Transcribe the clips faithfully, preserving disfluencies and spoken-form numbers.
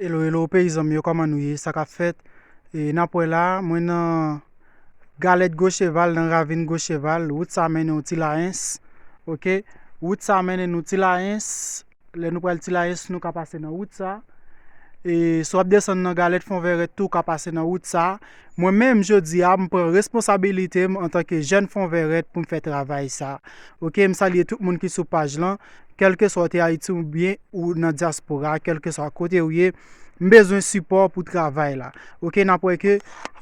Hello, hello, peyizan m yo, kòman nou ye? Sa k ap fèt? E n ap wè la, mwen nan Galèt Gwo Cheval, nan ravin Gwo Cheval, wout sa mennen w Ti Layens, oke? Wout sa mennen nou Ti Layens, lè nou pral Ti Layens, nou ka pase nan wout sa. E si w ap desann nan Galèt Fon Vèrèt tou, w ka pase nan wout sa. Mwen menm, jodi a, m pran responsabilite m antanke jèn Fon Vèrèt pou m fè travay sa. Oke, m salye tout moun ki sou paj lan, kèlkeswa w te Ayiti oubyen ou nan dyaspora, kèlkeswa kote w ye, m bezwen sipò pou travay la. Oke, n ap wè ke,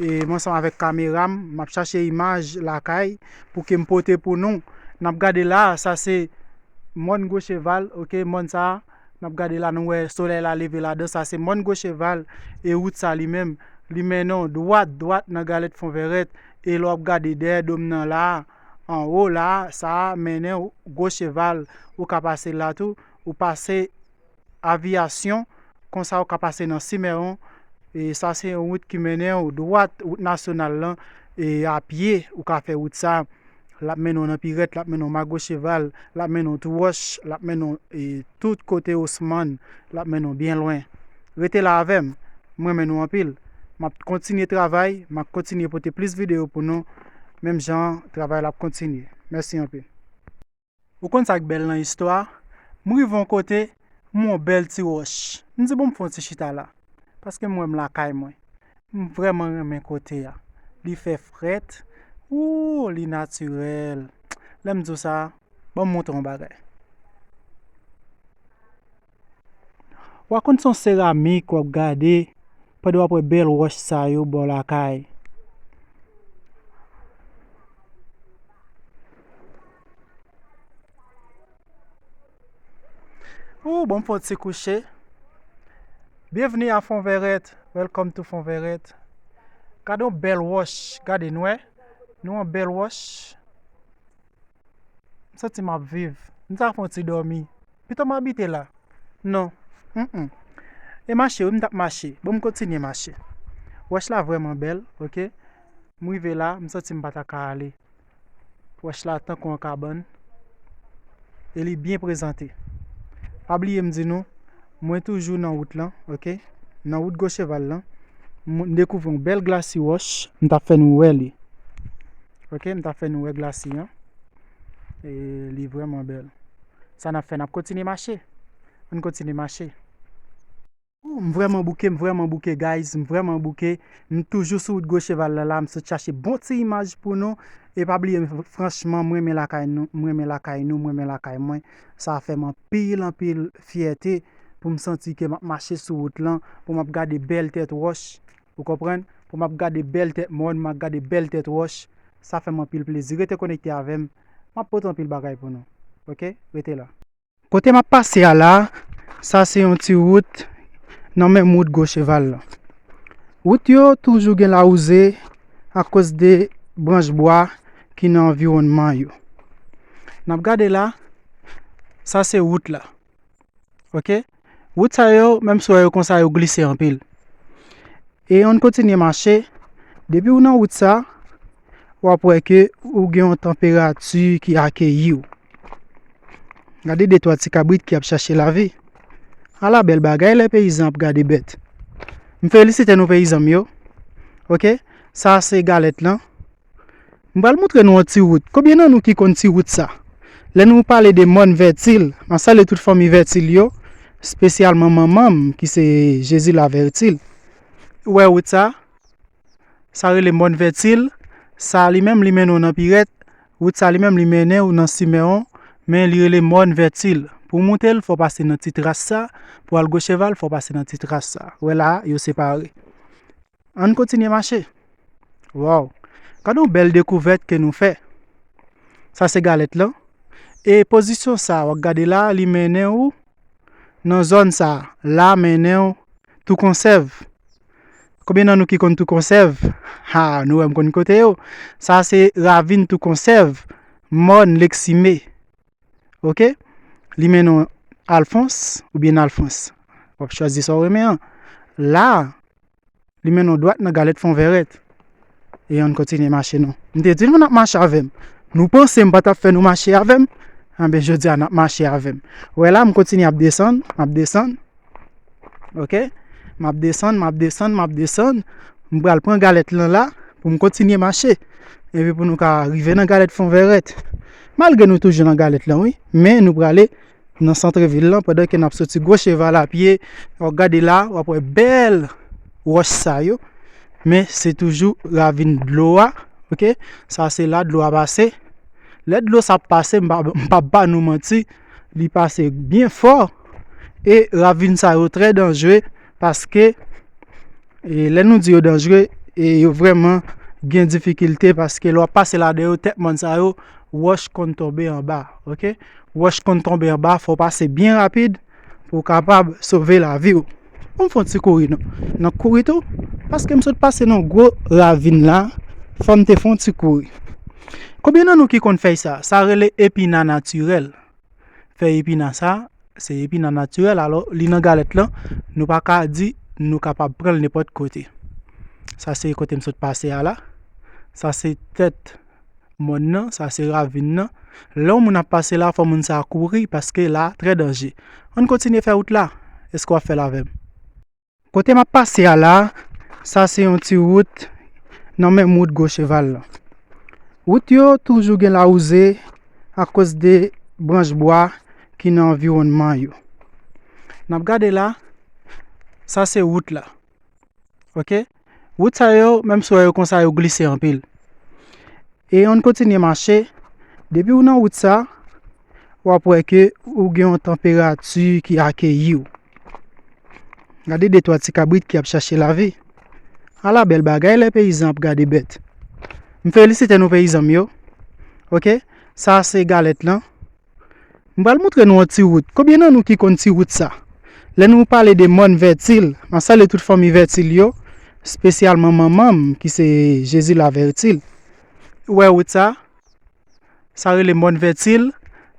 e, m ansanm avèk kamera m, m ap chache imaj lakay pou ke m pote pou nou. N ap gade la, sa se mòn Gwo Cheval, oke, mòn sa a, n ap gade la, nou wè solèy la leve ladan, sa se mòn Gwo Cheval, e wout sa li menm, li mennen w dwat, dwat nan Galèt Fon Vèrèt, e lè w ap gade dèyè do m nan la, anwo la, sa a mennen w Gwo Cheval, ou ka pase la tou, ou pase Aviyasyon, konsa ou ka pase nan Simèwon, e sa se yon wout ki mennen w dwat, wout nasyonal lan, e a pye ou ka fè wout sa. L ap mennen w nan Pirèt, l ap mennen w Magwo Cheval, l ap mennen w Tou Wòch, l ap mennen w, e, tout kote Osmann, l ap mennen w byen lwen. Rete la avè m, m renmen nou anpil. M ap kontinye travay, m ap kontinye pote plis videyo pou nou, menm jan travay la ap kontinye. Mèsi anpil. Ou konn sa k bèl nan istwa? M rive yon kote, m wè yon bèl ti wòch. M di, "Bon, m fè yon ti chita la." Paske m wè m lakay mwen. M vrèman renmen kote a. Li fè frèt. Ooh, li natirèl. Lè m di w sa, ban m montre w yon bagay. W a konn se yon seramik w ap gade pandan w ap wè bèl wòch sa yo bò lakay. Ooh, bon, m fè yon ti kouche. Byenvni a Fon Vèrèt. Welcome to Fon Vèrèt. Gade yon bèl wòch. Gade, nou wè. Nou wè yon bèl wòch. M santi m ap viv. M ta fè yon ti dòmi. Pito m abite la. Non. Mm-mm. E mache, wi, m t ap mache. Bon, m kontinye mache. Wòch la vrèman bèl, oke? M rive la, m santi m pa ta ka ale. Wòch la tankou yon kabann. E li byen prezante. Pa bliye m di nou, mwen toujou nan wout lan, oke? Nan wout Gwo Cheval lan. M dekouvri yon bèl glasi wòch, m t ap fè nou wè li. Oke, m t ap fè nou wè glasi an. E li vrèman bèl. Sa n ap fè, n ap kontinye mache. Ann kontinye mache. Ooh, m vrèman bouke, m vrèman bouke, guys, m vrèman bouke. M toujou sou wout Gwo Cheval la, la, m sot chache bon ti imaj pou nou. E pa bliye, franchman, m renmen lakay nou, m renmen lakay nou, m renmen lakay mwen. Sa fè m anpil, anpil fyète pou m santi ke m ap mache sou wout lan, pou m ap gade bèl tèt wòch, ou konprann? Pou m ap gade bèl tèt mòn, m ap gade bèl tèt wòch. Sa fè m anpil plezi. Rete konekte avè m. M ap pote anpil bagay pou nou. Oke? Rete la. Kote m ap pase a la, sa se yon ti wout nan menm wout Gwo Cheval lan. Wout yo toujou gen lawouze akoz de branch bwa ki nan anviwònman yo. N ap gade la, sa se wout la. Oke? Wout sa yo, menm si w wè yo konsa, yo glise anpil. E ann kontinye mache. Depi w nan wout sa, w ap wè ke ou gen yon tanperati ki akeyi w. Gade de twa ti kabrit ki ap chache lavi. Ala bèl bagay lè peyizan ap gade bèt. M felisite nou peyizan m yo. Oke? Sa se galèt lan. M pral moutre nou yon ti wout. Konbyen nan nou ki konn ti wout sa? Lè nou pale de mòn Vètil, m ap salye tout fanmi Vètil yo, espesyalman manman m ki se Jezi Lavètil. Ou wè wout sa? Sa rele mòn Vètil. Sa li menm li mennen w nan Pirèt. Wout sa li menm li mennen w nan Simèwon, men li rele mòn Vètil. Pou w moute l, fò w pase nan ti tras sa. Pou w al Gwo Cheval, fò w pase nan ti tras sa. Ou wè la, yo separe. Ann kontinye mache. Waw! Gade yon bèl dekouvèt ke nou fè. Sa se galèt lan. E pozisyon sa a w ap gade la, li mennen w nan zòn sa a. La mennen w Tou Konsèv. Konbyen nan nou ki konn Tou Konsèv? Ha, nou wè m konn kote yo. Sa se ravin Tou Konsèv, mòn Leksime. Oke? Li mennen w Alfons oubyen Alfons. W ap chwazi sa w renmen an. La, li mennen w dwat nan galèt Fon Vèrèt. E ann kontinye mache non. M te di nou n ap mache avè m. Nou panse m pa t ap fè nou mache avè m? Anben, jodi a n ap mache avè m. Wè la, m kontinye ap desann, m ap desann. Oke? M ap desann, m ap desann, m ap desann. M pral pran galèt lan la pou m kontinye mache. Epi pou nou ka rive nan galèt fon vèrèt. Malgre nou toujou nan galèt lan, wi. Men nou prale nan sant vil lan pandan ke n ap soti Gwo Cheval a pye. W ap gade la, w ap wè bèl wòch sa yo. Men se toujou ravin dlo a. Oke? Sa se la dlo a pase. Lè dlo sa ap pase, m pa, m pa ba nou manti, li pase byen fò. E ravin sa yo trè danjere paske, e lè nou di yo danjere, e yo vrèman gen difikilte paske lè w ap pase ladan yo, tèt mòn sa yo, wòch konn tonbe anba, oke? Wòch konn tonbe anba, fò w pase byen rapid pou w kapab sove lavi w. Bon, m fè yon ti kouri non. Nan kouri tou, paske m sot pase nan gwo ravin la, fò m te fè yon ti kouri. Konbyen nan nou ki konn fèy sa? Sa rele epina natirèl. Fèy epina sa, se epina natirèl, alò li nan galèt lan, nou pa ka di nou kapab pran l nenpòt kote. Sa se kote m sot pase a la. Sa se tèt mòn nan, sa se ravin nan. Lè yon moun ap pase la, fò moun sa a kouri paske la trè danje. Ann kontinye fè wout la. Èske w ap fè l avè m? Kote m ap pase a la, sa se yon ti wout nan menm wout Gwo Cheval lan. Wout yo toujou gen lawouze akoz de branch bwa ki nan anviwònman yo. N ap gade la, sa se wout la. Oke? Wout sa yo, menm si w wè yo konsa, yo glise anpil. E ann kontinye mache. Depi w nan wout sa, w ap wè ke ou gen yon tanperati ki akeyi w. Gade de twa ti kabrit ki ap chache lavi. Ala bèl bagay lè peyizan ap gade bèt. M felisite nou peyizan m yo. Oke? Sa se galèt lan. M pral montre nou yon ti wout. Konbyen nan nou ki konn ti wout sa? Lè nou pale de mòn Vètil, m ap salye tout fanmi Vètil yo, espesyalman manman m ki se Jezila Vètil. Ou wè wout sa? Sa rele mòn Vètil.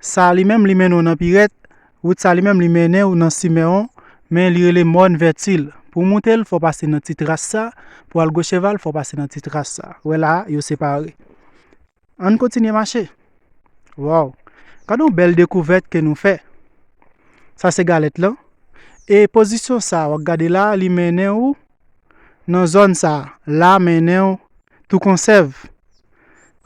Sa li menm li mennen w nan Pirèt. Wout sa li menm li mennen w nan Simewon. Men li rele mòn Vètil. Pou w moute l, fò w pase nan ti tras sa. Pou w al Gwo Cheval, fò w pase nan ti tras sa. Ou wè la, yo separe. Ann kontinye mache. Waw! Gade yon bèl dekouvèt ke nou fè. Sa se galèt lan. E pozisyon sa, w ap gade la, li mennen w nan zòn sa. La mennen w Tou Konsèv.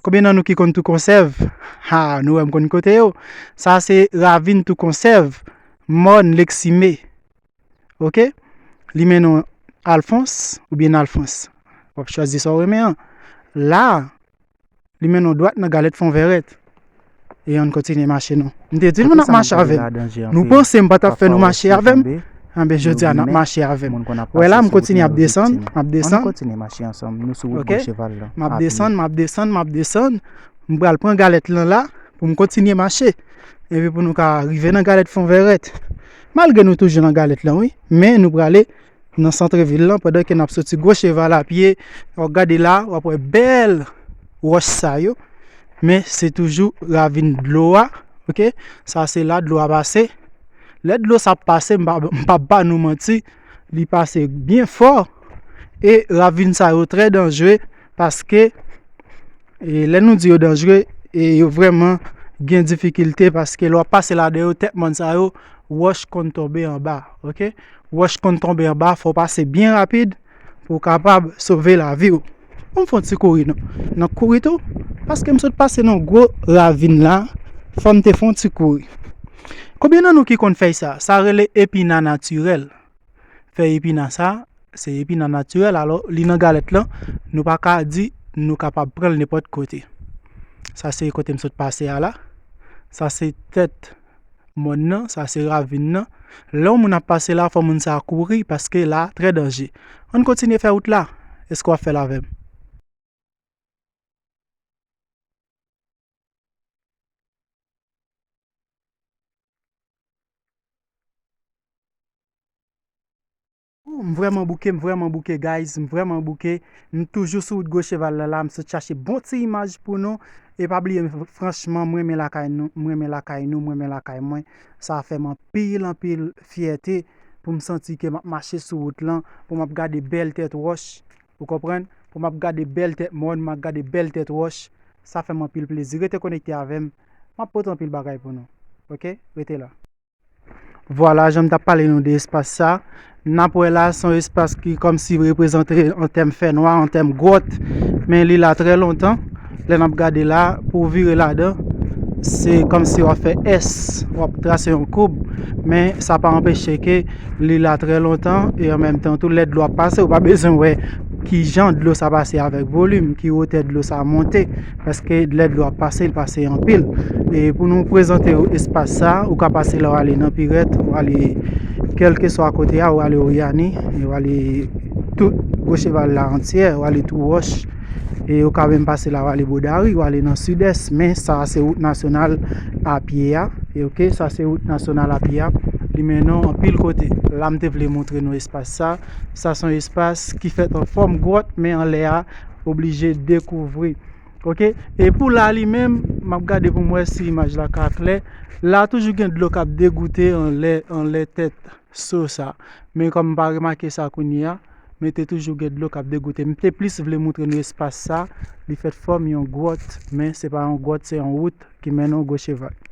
Konbyen nan nou ki konn Tou Konsèv? Ha, nou wè m konn kote yo. Sa se ravin Tou Konsèv, mòn Leksime. Oke? Li mennen w Alfons oubyen Alfons. W ap chwazi sa w renmen an. La, li mennen w dwat nan galèt fon vèrèt. E ann kontinye mache non. M te di nou n ap mache avè m. Nou panse m pa t ap fè nou mache avè m? Anben, jodi a n ap mache avè m. Wè la, m kontinye ap desann, m ap desann. Oke? M ap desann, m ap desann, m ap desann. M pral pran galèt lan la pou m kontinye mache. Epi pou nou ka rive nan galèt fon vèrèt. Malgre nou toujou nan galèt lan, wi. Men nou prale nan sant vil lan, pandan ke n ap soti Gwo Cheval a pye, w ap gade la, w ap wè bèl wòch sa yo. Men se toujou ravin dlo a, oke? Sa se la dlo a pase. Lè dlo sa ap pase, m pa, m pa ba nou manti, li pase byen fò. E ravin sa yo trè danjere paske, e lè nou di yo danjere, e yo vrèman gen difikilte paske lè w ap pase ladan yo, tèt mòn sa yo, wòch konn tonbe anba, oke? Wòch konn tonbe anba, fò w pase byen rapid pou w kapab sove lavi w. Bon, m fè yon ti kouri non. Nan kouri tou, paske m sot pase nan gwo ravin la, fò m te fè yon ti kouri. Konbyen nan nou ki konn fèy sa? Sa rele epina natirèl. Fèy epina sa, se epina natirèl, alò li nan galèt lan, nou pa ka di nou kapab pran l nenpòt kote. Sa se kote m sot pase a la. Sa se tèt mòn nan, sa se ravin nan. Lè yon moun ap pase la, fò moun sa a kouri paske la trè danje. Ann kontinye fè wout la. Èske w ap fè l avè m? Oh, m vrèman bouke, m vrèman bouke, guys, m vrèman bouke. M toujou sou wout Gwo Cheval la, la, m sot chache bon ti imaj pou nou. E pa bliye, franchman, m renmen lakay nou, m renmen lakay nou, m renmen lakay mwen. Sa fè m anpil, anpil fyète pou m santi ke m ap mache sou wout lan, pou m ap gade bèl tèt wòch, ou konprann? Pou m ap gade bèl tèt mòn, m ap gade bèl tèt wòch. Sa fè m anpil plezi. Rete konekte avè m. M ap pote anpil bagay pou nou. Oke? Rete la. Vwala, jan m t ap pale nou de espas sa, N ap wè la, se yon espas ki kòmsi reprezante an tèm fènwa, an tèm gwòt, men li la trè lontan. Lè n ap gade la, pou w vire ladan, se kòmsi w ap fè S, w ap trase yon koub, men sa pa anpeche ke li la trè lontan, e an menm tan tou, lè dlo ap pase, ou pa bezwen wè kijan dlo sa pase avèk volim, ki wotè dlo sa monte, paske lè dlo ap pase, li pase anpil. E pou nou prezante w espas sa, ou ka pase la, w ale nan Pirèt, w ale kèlkeswa kote a, w ale Oyani, e w ale tout Gwocheval la antyè, w ale Twou Wòch, e ou ka menm pase la, w ale Bodari, w ale nan Sidès, men sa a se wout nasyonal a pye a, e oke, sa se wout nasyonal a pye a, li mennen w anpil kote. La, m te vle montre nou espas sa, sa se yon espas ki fèt an fòm gwòt, men anlè a, oblije dekouvri. Oke, e pou la li menm, m ap gade pou m wè si imaj la ka klè. La toujou gen dlo k ap degoute anlè, anlè tèt so sa. Men kòm m pa remake sa kounye a, men te toujou gen dlo k ap degoute. M te plis vle montre nou espas sa, li fèt fòm yon gwòt, men se pa yon gwòt, se yon wout ki mennen w Gwocheval.